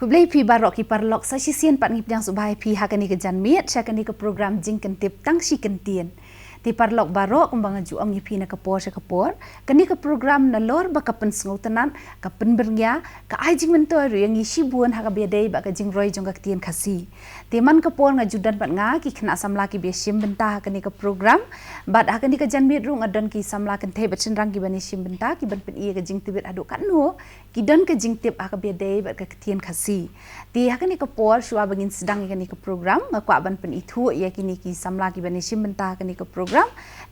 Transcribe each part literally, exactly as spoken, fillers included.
Khublei phi baroh ki paralok, sa shisien pat ngi pdiang sngewbha ïa phi ha kane ka janmiet sha kane ka program Jingkyntip Tang Shi Kyntien. Te paralok baroh, kumba nga ju ong ïa phi na ka por sha ka por, kane ka program nalor ba ka pynsngewtynnat, ka pynbyrngia, ka ai jingmyntoi ruh ïa ngi shibun ha kaba ïadei bad ka jingroi jong ka ktien Khasi. Te man ka por nga ju don bad nga ki khynnah samla kiba ïashim bynta ha kane ka program. Bad ha kane ka janmiet ruh nga don ki samla kynthei bad shynrang kiban ïashim bynta, kiban pyni ïa ka jingtbit haduh katno ki don ka jingtip ha kaba ïadei bad ka ktien Khasi. Te ha kane ka por, shuwa ba ngin sdang ïa kane ka program, nga kwah ban pynithuh ïa kine ki samla kiban ïashim bynta ha kane ka program.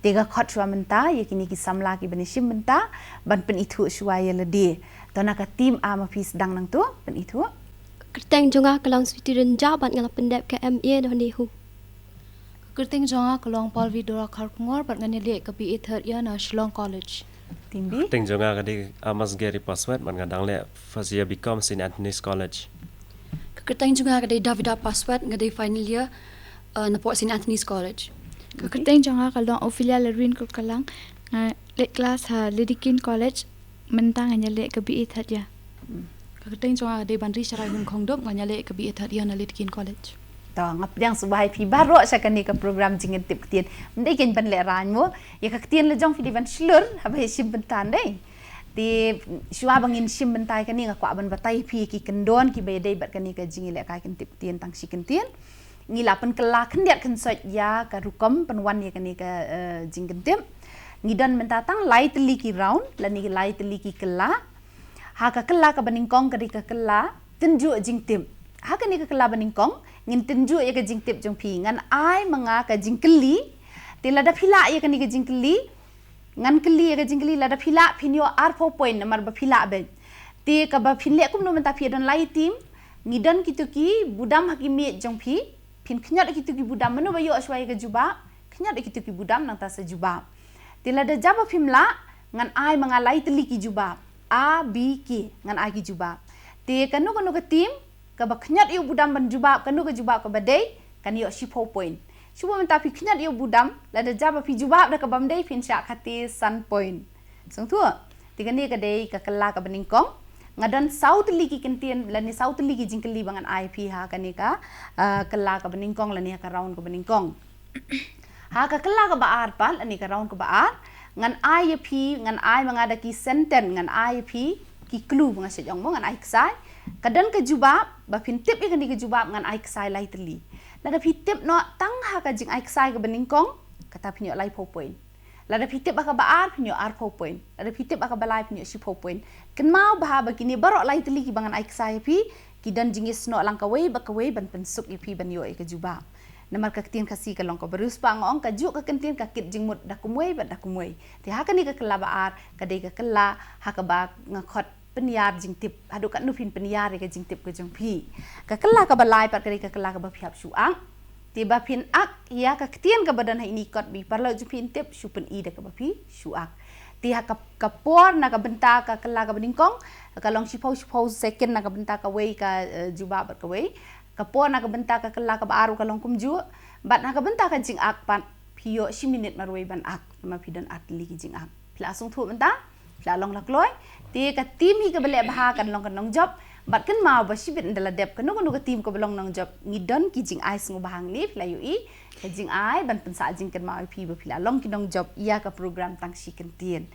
Te nga khot shuwa mynta ïa kine ki samla kiban ïashim bynta, ban pynithuh shuwa ïa lade. To na ka team A, ma phi sdang nangto, pynithuh. Kyrteng jong nga ka long Sweety Rynjah bad nga la pyndep ka M A na HNEHU. Kyrteng jong nga ka long Paulvi Dora Kharkongor bad ngan ïaleh ka B A third year na Shillong College. Team B. Kyrteng jong nga ka dei Amos Gary Paswet bad nga dang leh first year B Com Saint Anthony's College. Kyrteng jong nga ka dei Davida Paswet, nga dei final year, uh, napoh Saint Anthony's College. Kyrteng jong nga ka long Ophelia Lerwin Kulkalang, nga leh class ha Lady King College, mynta ngan ïaleh ka B A third year. Hmm. Kyrteng jong nga ka dei Banri Sharai Hun Khongdup, ngan ïaleh ka B A third year na Lady King College. To, nga pdiang sngewbha ïa phi baroh sha kane ka program Jingkyntip Ktien. Ym dei kein ban lehraiñ mo, ïa ka ktien la jong phi dei ban shlur haba ïashim bynta, ym dei. Te shuwa ba ngin shim bynta ïa kane, nga kwah ban batai ïa phi ki kyndon kiba ïadei bad kane ka jingïalehkai kyntip ktien tang shi kyntien. Ngi la pynkylla khyndiat khynsoit ïa ka rukom pynwan ïa kane ka, eh, jingkyntip. Ngi don mynta tang lai tylli ki round lane lai tylli ki kylla. Ha ka kylla kaba nyngkong ka dei ka kylla tynjuh jingtip. Ha kane ka kylla ba nyngkong ngin tynjuh ïa ka jingtip jong phi. Ngan ai ma nga ka jingkylli. Te lada phi lah ïa kane ka jingkylli, ngan kylli ïa ka jingkylli, lada phi lah phin ïoh arphew point namar ba phi lah beit. Te kaba phin leh kumno mynta, phi don lai team, ngi don kito ki budam ha ki miej jong phi, phin khñiot ïa kito ki budam, mano ba ïoh shuwa ïa ka jubab, khñiot ïa kito ki budam nangta sa jubab. Te lada jia ba phim lah, ngan ai ma nga lai tylli ki jubab, A, B, K, ngan ai ki jubab. Te kano kano ka team kaba khñiot ïa u budam ban jubab kano ka jubab kaba dei, kan ïoh shiphew point. Shuwa mynta phi khñiot ïa u budam, lada jia ba phi jubab da kabym dei, phin shah khatte san point. Sngewthuh? Te kane ka dei ka kylla kaba nyngkong. Nga don saw tylli ki kyntien lane saw tylli ki jingkylli ba ngan ai phi ha kane ka, ah, kylla kaba nyngkong lane ha ka round kaba nyngkong. Ha ka kylla kaba ar pat lane ka round kaba ar, ngan ai ïa phi, ngan ai ma nga da ki sentence, ngan ai ïa phi ki clue ba nga shait ong mo, ngan ai ksai. Ka don ka jubab, ba phin tip ïa kane ka jubab ngan ai ksai lai tylli. Lada phi tip noh tang ha ka jingai ksai kaba nyngkong, kata phin ïoh laiphew point. Lada phi tip ha kaba ar, phin ïoh arphew point. Lada phi tip ha kaba lai, phin ïoh shiphew point. Kynmaw bha ba kine baroh lai tylli kiba ngan ai ksai ïa phi, ki don jingïasnoh lang kawei bad kawei ban pynsuk ïa phi ban ïoh ïa ka jubab. Namar ka ktien Khasi ka long kaba riewspah, nga ong kajuh ka kyntien ka kit jingmut da kumwei bad da kumwei. Te ha kane ka kylla ba ar, ka dei ka kylla ha kaba nga khot pynïar jingtip, haduh katno phin pynïar ïa ka jingtip ka jong phi. Ka kylla kaba lai pat ka dei ka kylla kaba phi hap shu ak. Te ba phin ak ïa ka ktien kaba don ha ine i kot ba i paralok jong phi yn tip, shu pyni da kaba phi shu ak. Te ha ka, ka por na ka bynta ka kylla kaba nyngkong, ka long shiphew, shiphew second na ka bynta kawei ka, eh, jubab bad kawei. Ka por na ka bynta ka kylla kaba ar ruh ka long kumjuh. Bad na ka bynta ka jingak pat phi ïoh shi minit marwei ban ak, namar phi don ar tylli ki jingak. Phi la sngewthuh mynta? Phi la long la kloi? Te ka team hi kaba leh bha kan long ka nongjop. Bad kynmaw ba shibit ynda la dep kano kano ka team kaba long nongjop, ngi don ki jingai sngewbha hangne, phi la ïohi. Ka jingai ban pynsah jingkynmaw ïa phi ba phi la long ki nongjop ïa ka program Tang Shi Kyntien.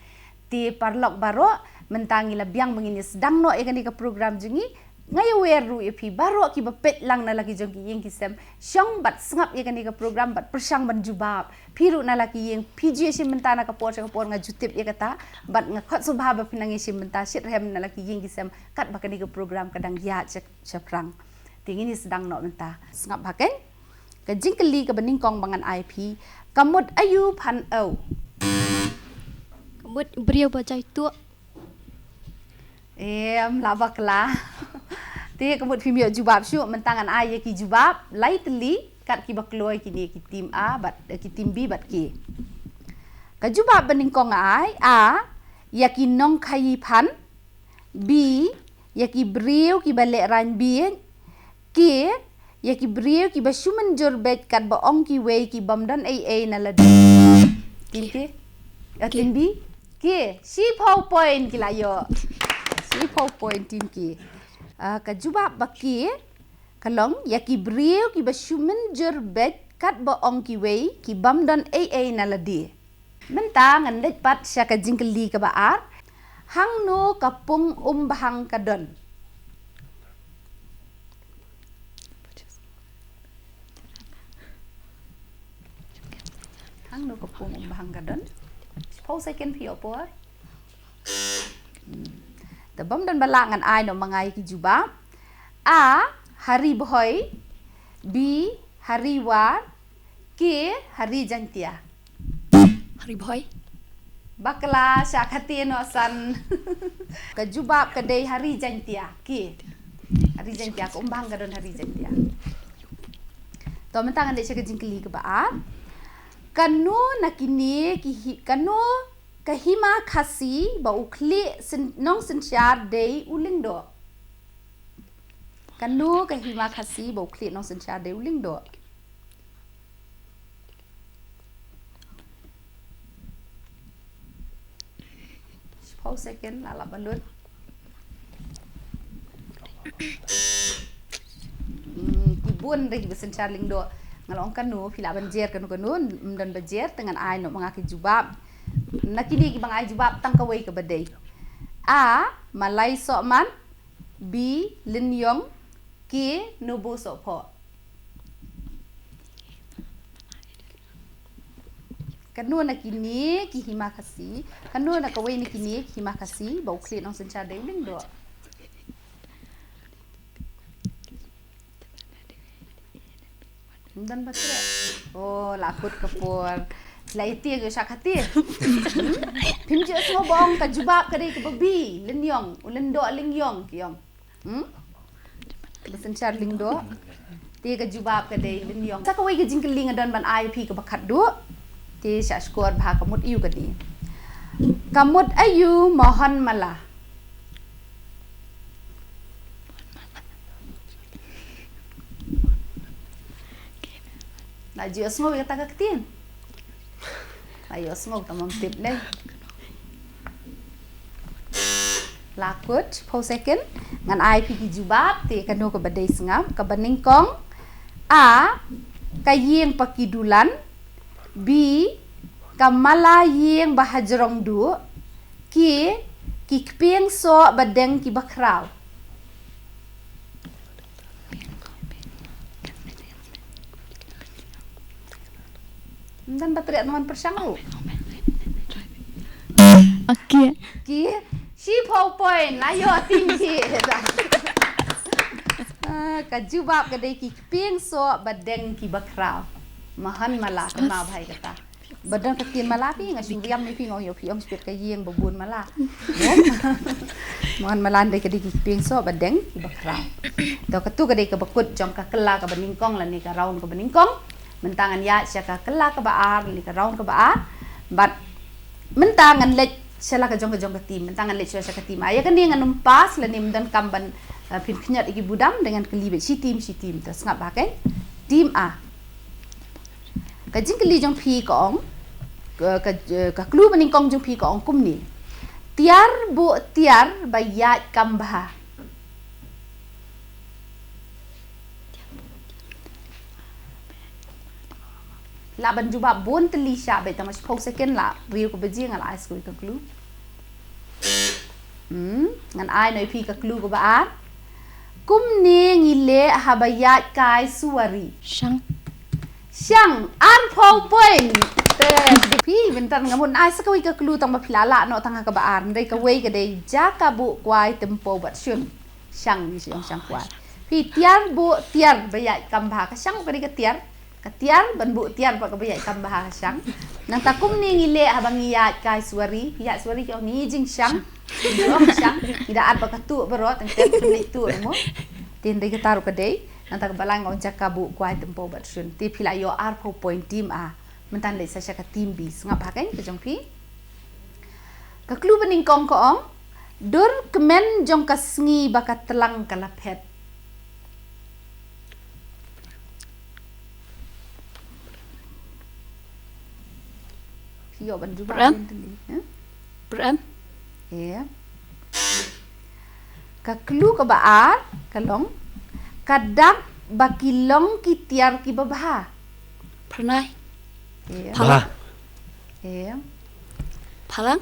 Te paralok baroh, mynta ngi la biang ba ngin ïa sdang noh ïa kane ka program jong ngi. Nga ïawer ruh ïa phi baroh kiba peit lang na la ki jong ki ïing ki sem, shong bad sngap ïa kane ka program bad pyrshang ban jubab. Phi ruh na la ki ïing phi ju ïashim bynta na ka por sha ka por, nga ju tip ïa kata. Bad nga khot sngewbha ba phin nang ïashim bynta shitrhem na la ki ïing ki sem katba kane ka program ka dang ïaid sha, shaphrang. Te ngin ïa sdang noh mynta. Sngap bha kein. Ka jingkylli kaba nyngkong ba ngan ai phi, ka mut aïu phan ew? Ka mut briew ba jai tuh. Em, la bakla. Te ka mut phim ïoh jubab shuh, mynta ngan ai ïa ki jubab lai tylli kat kiba kloi kine ki team A bad, eh, ki team B bad K. Ka jubab ba nyngkong nga ai, A, ïa ki nongkhaïi phan. B, ïa ki briew kiba lehraiñ bieit. K, ïa ki briew kiba shu mynjur beit katba ong kiwei kibym don ei ei na lade. Team K? Eh, team B? K, shiphew point ki la ïoh. Shiphew point team K. Ah, ka jubab ba ki ka long ïa ki briew kiba shu mynjur beit katba ong kiwei, ki bym don ei ei na lade. Mynta ngan leit pat sha ka jingkylli kaba ar. Hangno ka pung umbhang ka don? Hangno ka pung umbhang ka don? Shiphew second phi ïoh por. Hmm. Te bym don ba lah, ngan ai noh ma nga ïa ki jubab. A, ha Ri Bhoi. B, ha Ri War. K, ha Ri Jaintia. Ha Ri Bhoi. Bakla sha kate noh san. Ka jubab ka dei ha Ri Jaintia. K, ha Ri Jaintia, ka umbhang ka don ha Ri Jaintia. To, mynta ngan leit sha ka jingkylli kaba ar. Kano na kine ki hi-, kano ka hima Khasi ba u khlieh syn-, nongsynshar dei u Lyngdoh? Kano ka hima Khasi ba u khlieh nongsynshar dei u Lyngdoh? Shiphew second, la lap ba lut. Hmm, ki bun dei kiba synshar Lyngdoh. Nga la ong kano, phi lah ban jer kano kano, ym don ba jer, te ngan ai noh ma nga ki jubab. Na kine kiba nga ai jubab, tang kawei kaba dei. A, Malai Sohman. B, Lyniong. K, Nobo Sohphoh. Kano na kine ki hima Khasi, kano na kawei na kine ki hima Khasi ba u khlieh nongsynshar dei u Lyngdoh? Ym don ba treh. Oh, la kut ka por. La ïa tieng ïa sha kate. Hmm? Phim ju sngew ba ong ka jubab ka dei kaba B, Lyniong, u Lyngdoh Lyniong ki ong. Hmm? Ba synshar Lyngdoh. Te ka jubab ka dei Lyniong. Sa kawei ka jingkylli nga don ban ai phi kaba khatduh. Te shah shkor bha, ka mut aiu kane? Ka mut aiu Mohon Mala? La ju ïohsngew ïa kata ka ktien? La ïohsngew, tang ym tip lei. La kut, shiphew second. Ngan ai phi ki jubab, te kano kaba dei sngap, kaba nyngkong. A, ka ïing Pakidulan. B, ka mala ïing ba hajrong duh. K, ki kpieng soh ba deng kiba khraw. Ym don ba treh, ngan pyrshang ruh. Okay. Ki, shiphew point, la ïoh team ki. Ah, ka jubab ka dei ki kpieng soh ba deng kiba khraw. Mohon Mala, kynmaw bha ïa kata. Ba don ka ktien mala phi, nga shu riam ïa phi, nga ong ïa phi, ong shu peit ka ïing ba bun mala. Mohon Mala dei ka dei ki kpieng soh ba deng kiba khraw. To, katu ka dei kaba kut jong ka kylla kaba nyngkong lane ka round kaba nyngkong. Mynta ngan ïaid sha ka kylla kaba ar lane ka round kaba ar. Bad mynta ngan leit sha la ka jong ka jong ka team. Mynta ngan leit sha, sha ka team A. Ïa kane ngan ym pass lane ym donkam ban, eh, pynkhynñiot ïa ki budam, te ngan kylli beit shi team shi team. To sngap bha, okay? Team A. Ka jingkylli jong phi ka ong, ka, ka, ka clue ba nyngkong jong phi ka ong kumne. Tiar buh tiar ba ïaid kam bha. Lah ban jubab bun tylli shah beit, tang ma shiphew second, la riew ka baje, nga la ai sa kawei ka clue. Hmm, ngan ai noh ïa phi ka clue kaba ar. Kumne ngi leh haba ïaid kai suwari. Shang. Shang, arphew point. Te, phi, mynta nga mut ai sa kawei ka clue, tang ba phi la lah noh tang ha kaba ar. Hynrei kawei ka dei jaka buh kwai, tympew bad shun. Shang, ngi shu ong shang kwai. Phi, tiar buh tiar ba ïaid kam bha. Ka shang ka dei ka tiar. Ka tiar ban buh tiar pat kaba ïaid kam bha ka shang. Nangta kumne ngi leh haba ngi ïaid kai suwari. Ïaid suwari ki ong ngi jingshang. Ngi ong shang. Ngi da ar bad ka tuh baroh, tang ter kane tuh mo. Te hynrei kata ruh ka dei. Nangta kaba lai nga ong jaka buh kwai, tympew bad shun. Te phi la ïoh arphew point team A. Mynta leit sa sha ka team B. Sngap bha, ka jong phi. Ka clue ba nyngkong ka ong, dur kmen jong ka sngi ba ka tlang ka la phet. Phi ïoh ban jubab. Pran? Ïa kane, eh? Pran? Ïa. Ka clue kaba ar ka long, ka dak ba ki long ki tiar kiba bha. Phyrnai. Em. Bha. Em. Phalang.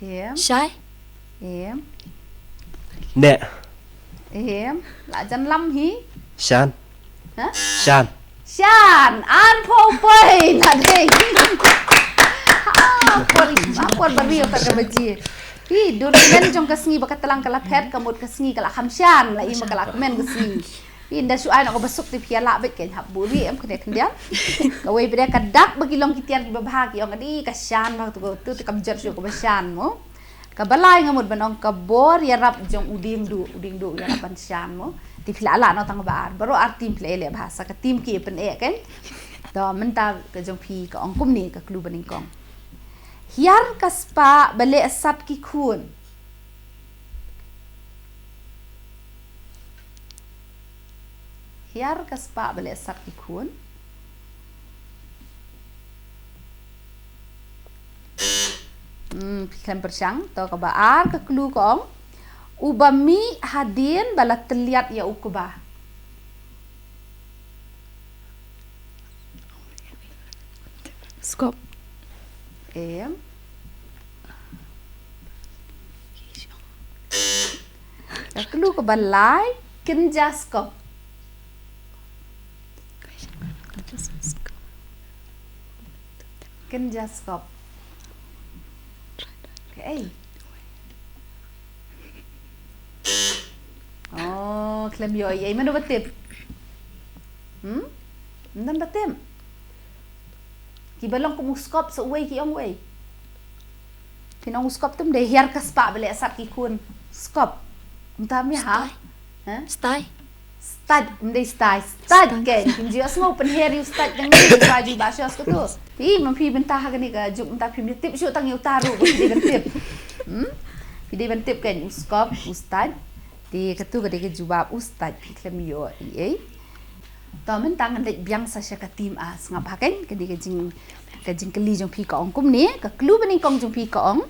Em. Shai. Em. Neh. Em. La jan lam hi. Shan. Ha? Shan. Shan. Arphew point la dei. Ha por, ha por ba riaw ta ka baje. Hi, dur len jong ka sngi ba ka tlang ka la phet, ka mut ka sngi ka la kham shan, la i ma ka la kmen ka sngi. Hi, nda shu ai noh kaba suk te phi ïa lah beit, kein hap buh rieh em kane khyndiat. Kawei pat de, ka dak ba ki long ki tiar kiba bha, ki ong ka dei ka shan ba tu, tu te kam jot shuh kaba shan mo. Kaba lai nga mut ban ong ka bor ïarap jong u dieng duh, u dieng duh ïarap ban shan mo. Te phi la lah noh tang ba ar, baroh ar team phi la ïaleh bha, sa ka team ki pyneh kein. To mynta ka jong phi ka ong kumne ka clue ba nyngkong. Hiar ka spah ba leh sat ki khun. Hiar ka spah ba leh sat ki khun. Hmm, phi khlem pyrshang, to kaba ar ka clue ka ong. Uba mih hadien ba la tylliat ïa u kba. Skop. Em. Ka clue kaba lai, kynja skop. Kynja skop. Kaei? Oh, khlem ïoh ei, mano ba tip? Hmm? Ym don ba tip. Kiba long kum u skop sa uwei ki ong uei. Phin ong u skop te ym dei, hiar ka spah ba leh sat ki khun. Skop. Mynta mih ha? Stai. Ha? Stai. Stad, ym dei stai. Stad kein. Phin ju ïohsngew pynher ïa u stad dang dei, ba ju ba shos ka tu. Phi, ma phi mynta ha kane ka juk mynta phim tip shuh tang ïa uta ruh, phi dei ban tip. Hmm? Phi dei ban tip kein, u skop, u stad. Te katu ka dei ka jubab, u stad, phi khlem ïoh ei ei. To mynta ngan leit biang sa sha ka team A, sngap ha kein, ka dei ka jing, ka jingkylli jong phi ka ong kumne, ka clue ba nyngkong jong phi ka ong.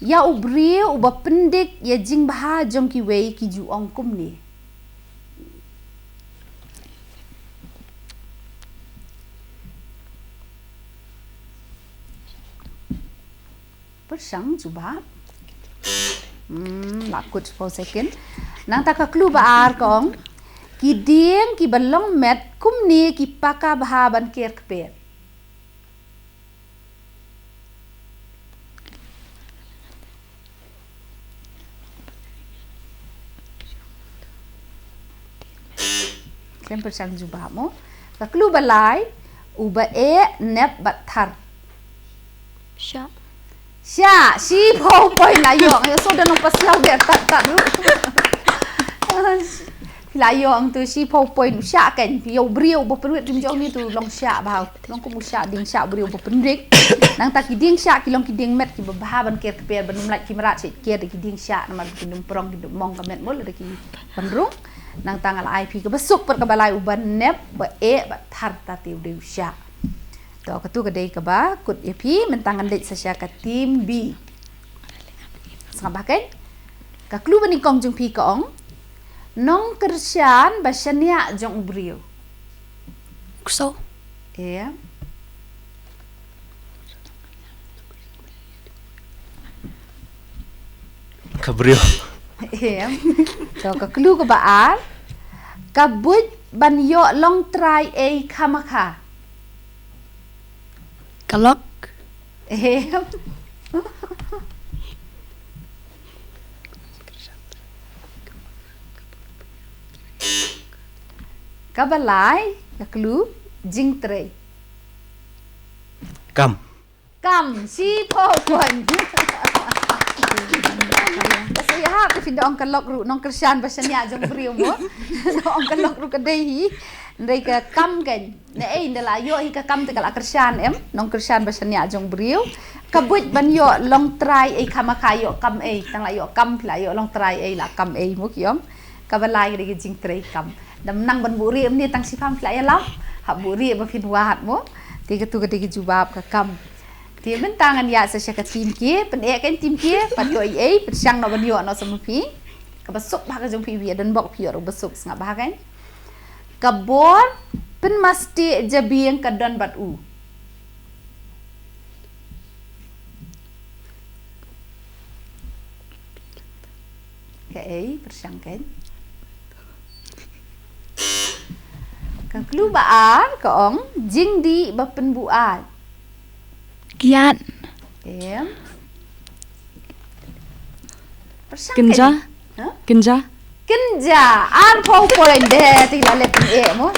Ïa u briew uba pyndik ïa jingbha jong kiwei ki ju ong kumne. Pyrshang jubab. Hmm, la kut shiphew second. Nangta ka clue ba ar ka ong. Ki dieng kiba long met kumne ki paka bha ban ker kper. Khlem pyrshang jubab mo. Ka clue ba lai, uba eh, nep bad thar. Shah. Shah, shiphew point la ïoh. Ïa so da nong pasiaw de tat tat ruh. Phi la ïoh ong tu shiphew point, u shah kein, phi ïa u briew uba pynwit, kim jong ni tu long shah bha. Long kum u shah, dieng shah, u briew uba pyndik. Nangta ki dieng shah ki long ki dieng met kiba bha ban ker kper, ban ym lait ki mrad sha ker da ki dieng shah, namar kin ym prong, kin ym mong ka met mo lada ki pynrung. Nangta nga la ai phi kaba suk pat kaba lai, uba nep, ba eh, ba thar, ta te u dei u shah. To katu ka dei kaba kut ïa phi, mynta ngan leit sa sha ka team B. Sngap ba kein. Ka clue ba nyngkong jong phi ka ong. Nongkyrshan ba shaniah jong u briew. Kso. Em. Ka briew. Em. To ka clue kaba ar. Ka buit ban ïoh long trai ei khamakha. Ka lok. Em. Kaba lai, ka clue, jingtrei. Kam. Kam, shiphew point. Ka shu ïa ha, ka phin da ong ka lok ruh, nongkyrshan ba shaniah jong briew mo. Da ong ka lok ruh ka dei hi. Hynrei ka kam kein. Ne ei, nda la ïoh hi ka kam te ka la kyrshan em, nongkyrshan ba shaniah jong briew. Ka buit ban ïoh long trai ei khamakha ïoh kam ei, tang la ïoh kam phi la ïoh long trai ei la kam ei mo ki ong. Kaba lai ka dei ka jingtrei kam. Dam nang ban buh rieh em ne tang shiphang phi la ïalam. Hap buh rieh ba phin wad mo. Te katu ka dei ka jubab ka kam. Te mynta ngan ïa sa sha ka team K, pyneh kein team K, pat ïoh ei ei, pynshang noh ban ïoh noh sa ma phi. Kaba suk bha ka jong phi, phi ïa don bok phi ïoh ruh ba suk, sngap bha kein. Ka bor pynmastieh jabieng ka don bad u. Kaei, pyrshang kein. Ka clue ba ar ka ong jingdih ba pynbuaid. Kiad. Em. Pyrshang kein. Kynja. Ha? Kynja. Kynja. Arphew point de, te la leh pyn-eh mo.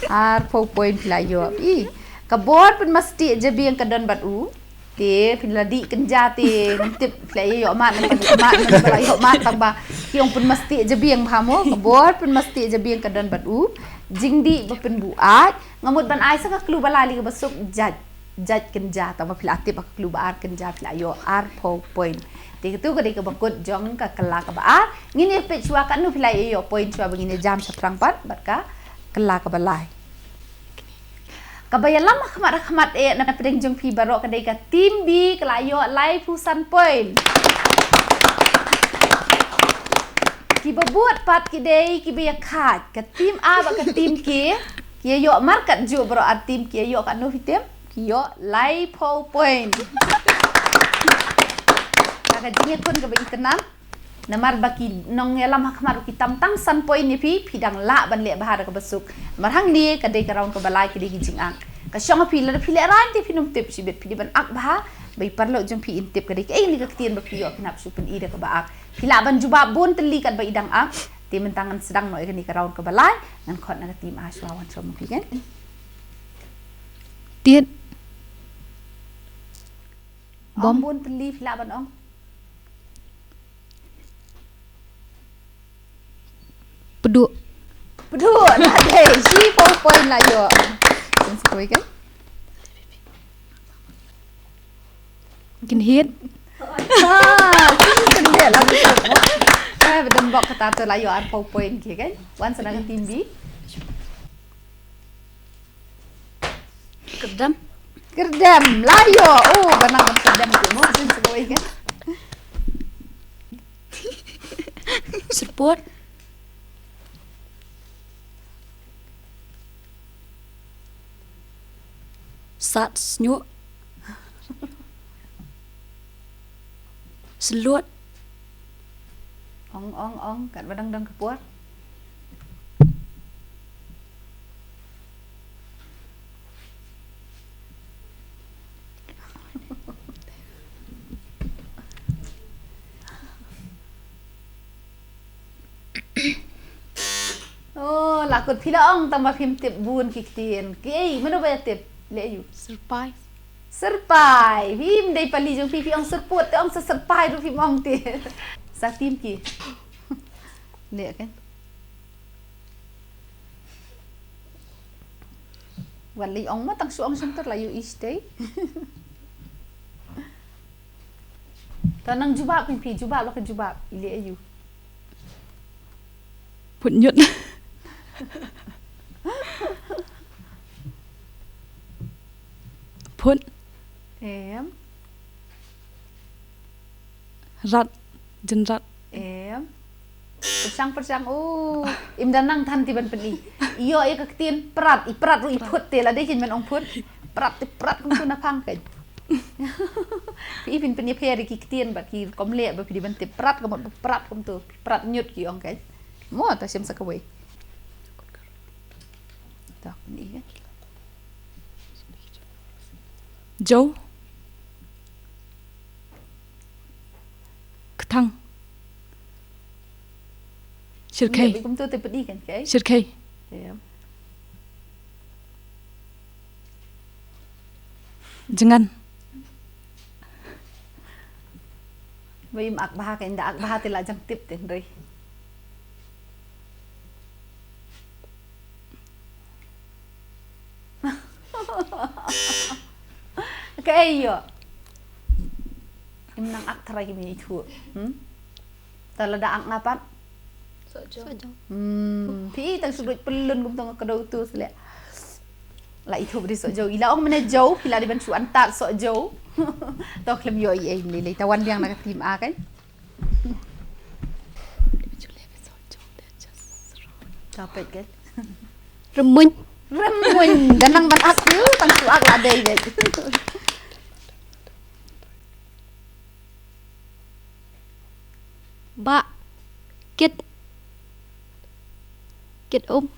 Arphew point la ïoh. I. Ka bor pynmastieh jabieng ka don bad u. Te phi la dih kynja te, ngam tip phi la ïoh mad ne ym ïoh mad, ne ym la ïoh mad, tang ba ki ong pynmastieh jabieng bha mo, ka bor pynmastieh jabieng ka don bad u, jingdih ba pynbuaid, nga mut ban ai sa ka clue ba lai lei kaba suk, jait, jait kynja, tang ba phi la tip ha ka clue ba ar kynja phi la ïoh arphew point. Te katu ka dei kaba kut jong ka kylla kaba ar, ngin ïa peit shuwa katno phi la ïoh point shuwa ba ngin ïa jam shaphrang pat bad ka kylla kaba lai. Kaba ïalam ha khmat ha khmat eh na pdeng jong phi baroh ka dei ka team B, ka la ïoh laiphew san point. Kiba bud pat ki dei kiba ïa khat, ka team A bad ka team K, ki ïa ïoh markat juh baroh ar team, ki ïa ïoh katno phi tip? Ki ïoh laiphew point. Ka ka jingïakhun kaba itynnad. Namar ba ki nongïalam ha khmat ruh ki tam tang san point ïa phi, phi dang lah ban leh bha da kaba suk. Namar hangne ka dei ka round kaba lai, ki dei ki jingak. Ka shong ha phi, lada phi lehraiñ te phin ym tip shibit, phi dei ban ak bha ba i paralok jong phi in tip ka dei kaei kane ka ktien ba phi ïoh, phin hap shu pyni da kaba ak. Phi lah ban jubab bun tylli katba i dang ak. Te mynta ngan sdang noh ïa kane ka round kaba lai, ngan khot na ka team A shuwa, wan shuwa ma phi kan. Tied. Ong bom. Bun tylli phi lah ban ong. Pduh. Pduh, la dei, shiphew point la ïoh. Kan skoi kan? Kynhied. Ha, kynhied la betul. Eh, ba don bok kata tu la ïoh arphew point ki kan? Wan sa na ka team B. Kyrdem. Kyrdem, la ïoh. Oh, ba nang ban kyrdem tu mo, jin sa kawei kan. Syrpot. Sat snyuk. Syllut. Ong, ong, ong, katba dang don ka por. Oh, la kut phi la ong tang ba phim tip bun ki ktien. Kiei, mano ba ïa tip? Leh aïu? Syrpai. Syrpai. Phim dei pali jong phi, phi ong syrput, te ong sa syrpai ruh phim ong te. Sa team ki. Leh kan. Wat lei ong ma tang shu ong shyntur la ïohi shatei. Ta nang jubab phi, phi jubab, la ka jubab. I leh aïu? Put ñiut. Put. Em. Rat, jynrat. Em. Pyrshang, pyrshang. Oh, im da nang than ti ban pyni. Ïoh ïa ka ktien prat, i prat ruh i phut te, la dei kin men ong phut. Prat te prat kumtu na phang kan. Phi i phin pynïapher ïa ki ktien bad ki rukom leh ba phi dei ban tip prat, ka mut ba prat kumtu. Prat ñiut ki ong kan. Mo ta shem sa kawei. Ta pyni kan. Jew. Kthang. Shyrkhei. Ïa, kumtu te pynï kan, okay? Shyrkhei. Ïa. Jngan. Ba im ak bha kan, da ak bha te la jang tip te hynrei. Kaei ïoh? Im nang ak tharai ki mih ithuh. Hmm? Ta lada ak nga pat? Sohjew. Sohjew. Hmm. Phi tang shu duh pyllun kumta nga kdew tu sle. La ithuh ba dei sohjew. I la ong mynne jew, phi la dei ban shu antad sohjew. To khlem ïoh ei ei lei lei. Ta wan biang na ka team A kan. Ka peit kan. Remuin. Remuin. Da nang ban ak tu, tang tu ak la dei dei. Ba. Kit. Kit um.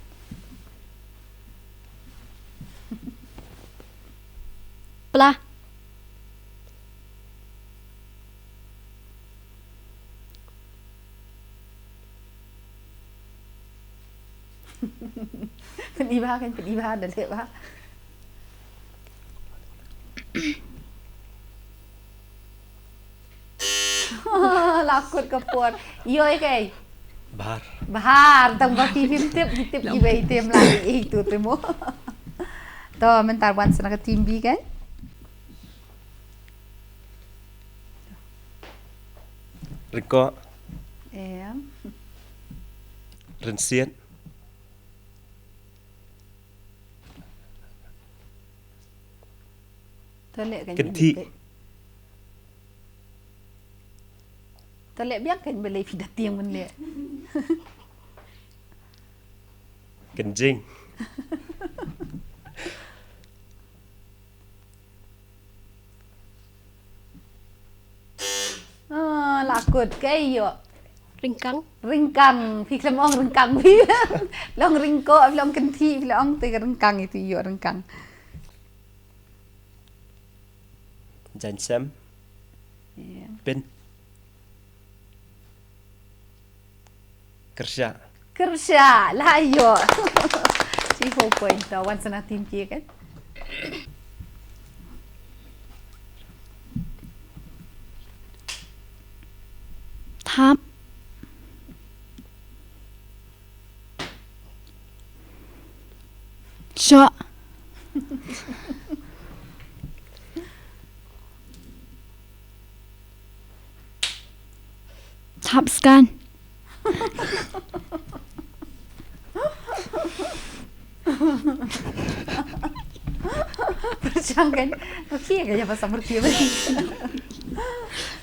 Pla. Pyni bha kan, pyni bha, da leh bha. La kut ka por. Ïoh ïa kaei? Bhar. Bhar, tang ba phi phim tip, phi tip kiwei te, ym lah ïa itu te mo. To, mynta wan sa na ka team B kan. Ryngkoh. Em. Rynsiat. To leh kan. Kynthih. To leh biang kan, balei phi da tieng ban leh. Kynjing. Ah, la kut, kaei ïoh? Ryngkang. Ryngkang, phi khlem ong ryngkang phi. Phi la ong ryngkoh, phi la ong kynthih, phi la ong te ryngkang, itu ïoh ryngkang. Jaiñsem. Ïa. Pyn. Kyrshah. Kyrshah, la ïoh. Shi four point, to wan sa na team K kan. Thap. Shoh. Thap skan. Pyrshang kan. Okey, ka ïa ba samar ki ba.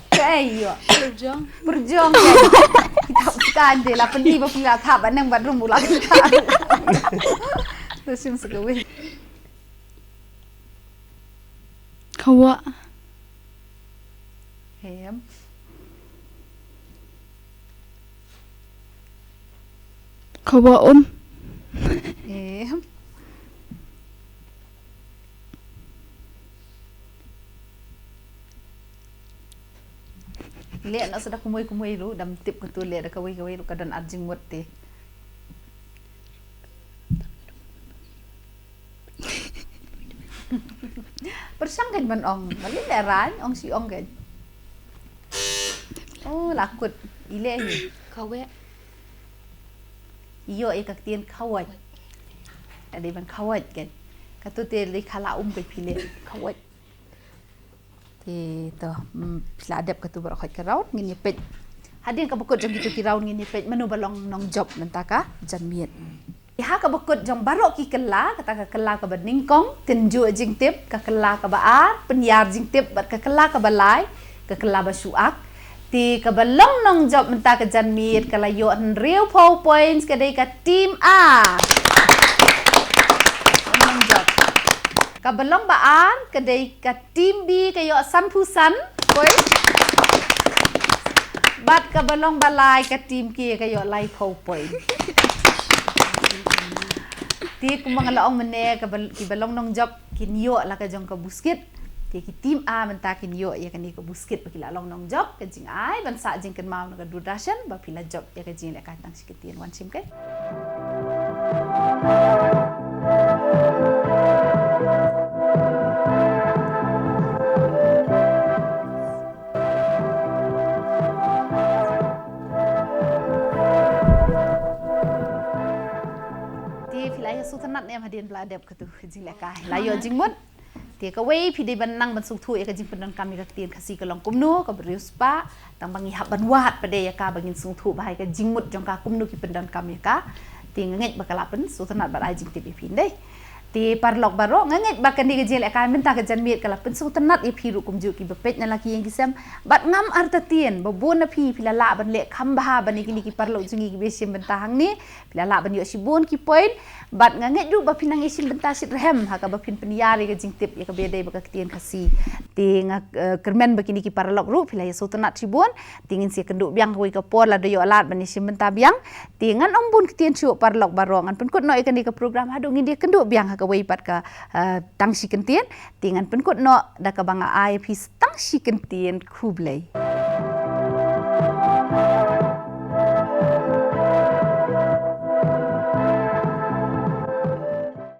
Kaei ïoh? Pyrjong. Pyrjong kan. Thap skan de la, pyni ba phi la thap, ba nang bathroom u la kan thap. To shim sa kawei. Khawa. Em. Khawa um. Em. Leh na sa da kumwei kumwei ruh, dam tip katu, leh da kawei kawei ruh, ka don ar jingmut te. Pyrshang kan ban ong, balei leh rang, ong shi ong kan. Oh, la kut, i leh hi. Kawei. Ïoh ïa ka ktien khawait. Ka dei ban khawait kan. Katu te dei khala um kan phi leh khawait. Te to, mm, phi la dep katu baroh khoit ka round, ngin ïa peit. Hadien kaba kut jong kitu ki round ngin ïa peit mano ba long nongjop mynta ka janmiet. Te ha kaba kut jong baroh ki kylla, kata ka kylla kaba nyngkong, kynjoh jingtip, ka kylla kaba ar, pynïar jingtip, bad ka kylla kaba lai, ka kylla ba shu ak. Te kaba long nongjop mynta ka janmiet ka la ïoh hynriewphew points, ka dei ka team A. Nongjop. Kaba long ba ar ka dei ka team B, ka ïoh sanphew san points. Bad kaba long ba lai ka team K, ka ïoh laiphew points. Te kumba nga la ong mynne, kaba, kiba long nongjop kin ïoh la ka jong ka buskit. Te ki team A mynta kin ïoh ïa kane ka buskit ba ki la long nongjop. Ka jingai ban sah jingkynmaw na ka Doordarshan ba phi la jop ïa ka jinglehkai tang shi kyntien. Wan shim kan. Te phi la ïa sngewtynnat ne em hadien ba la dep katu ka jinglehkai? La ïoh jingmut. Te kawei, phi dei ban nang ban sngewthuh ïa ka jingpyndonkam ïa ka ktien Khasi ka long kumno, kaba riewspah. Tang ba ngi hap ban wad pat de ïa ka ba ngin sngewthuh bha ïa ka jingmut jong ka, kumno ki pyndonkam ïa ka. Te nga ngeit ba ka la pynsngewtynnat bad ai jingtip ïa phi, ym dei? Te paralok baroh, nga ngeit ba kane ka jinglehkai mynta ka janmiet ka la pynsngewtynnat ïa phi ruh kumjuh kiba peit na la ki ïing ki sem. Bad ngam artatien ba bun na phi phi la lah ban leh kham bha ban ïa kine ki paralok jong ngi kiba ïashim bynta hangne. Phi la lah ban ïoh shibun ki point. Bad nga ngeit ruh ba phi nang ïashim bynta shitrhem ha kaba phin pynïar ïa ka jingtip ïa kaba ïadei bad ka ktien Khasi. Te nga, eh, kyrmen ba kine ki paralok ruh phi la ïasngewtynnat shibun. Te ngin sa ïakynduh biang kawei ka por lada ïoh lad ban ïashim bynta biang. Te ngan ym bun ktien shuh paralok baroh, ngan pynkut noh ïa kane ka program haduh ngin da ïakynduh biang ha kawei pat ka, eh, tang shi kyntien. Te ngan pynkut noh da kaba nga ai ïa phi tang shi kyntien. Khublei.